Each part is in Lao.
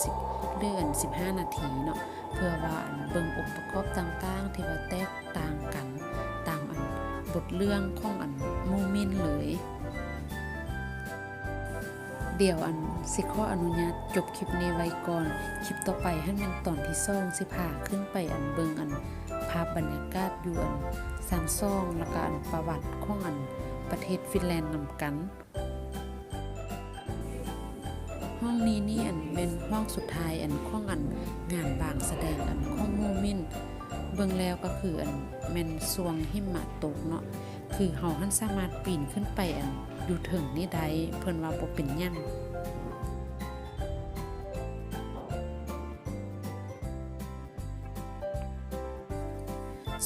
ສິບ ຫຼືອັນສິບຫ້ານາທີເນາະ ເພື່ອວ່າອັນເບິ່ງອົງປະກອບຕ່າງໆທີ່ວ່າແຕກຕ່າງກັນ ຕາມອັນບົດເລື່ອງຂອງອັນມູມິນເລີຍ. ດຽວອັນຊິຂໍອະນຸຍາດຈົບຄລິບນີ້ໄວ້ກ່ອນ. ຄລິບຕໍ່ໄປຫັ້ນແມ່ນຕອນທີສອງ ຊິພາຂຶ້ນໄປອັນເບິ່ງອັນພາບບັນຍາກາດຢູ່ອັນຊັ້ນສອງ ແລ້ວກະອັນປະຫວັດຂອງອັນປະເທດຟິນແລນນຳກັນ. ຫ້ອງນີ້ນີ້ອັນແມ່ນຫ້ອງສຸດທ້າຍອັນຂອງອັນງານບາງສະແດງອັນຂອງມູມິນ. ເບິ່ງແລ້ວກໍຄືອັນແມ່ນຊ່ວງຫິມະຕົກເນາະ ຄືເຮົາຫັ້ນສາມາດປີນຂຶ້ນໄປອັນຢູ່ເທິງນີ້ໄດ້ ເພິ່ນວ່າບໍ່ເປັນຫຍັງ.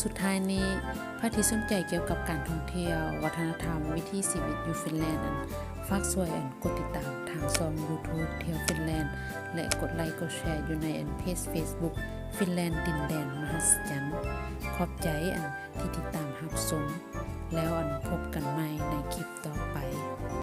ສຸດທ້າຍນີ້ ໃຜທີ່ສົນໃຈກ່ຽວກັບການທ່ອງທ່ຽວ, ວັດທະນະທຳ, ວິຖີຊີວິດຢູ່ຟິນແລນ ອັນ ຝາກຊ່ວຍອັນກົດຕິດຕາມທາງຊ່ອງ YouTube ທ່ຽວຟິນແລນ ແລະ ກົດໄລກົດແຊຢູ່ໃນອັນເພຈ Facebook ຟິນແລນດິນແດນມະຫັດສະຈັນ. ຂອບໃຈອັນທີ່ຕິດຕາມຮັບຊົມ ແລ້ວອັນພົບກັນໃໝ່ໃນຄລິບຕໍ່ໄປ.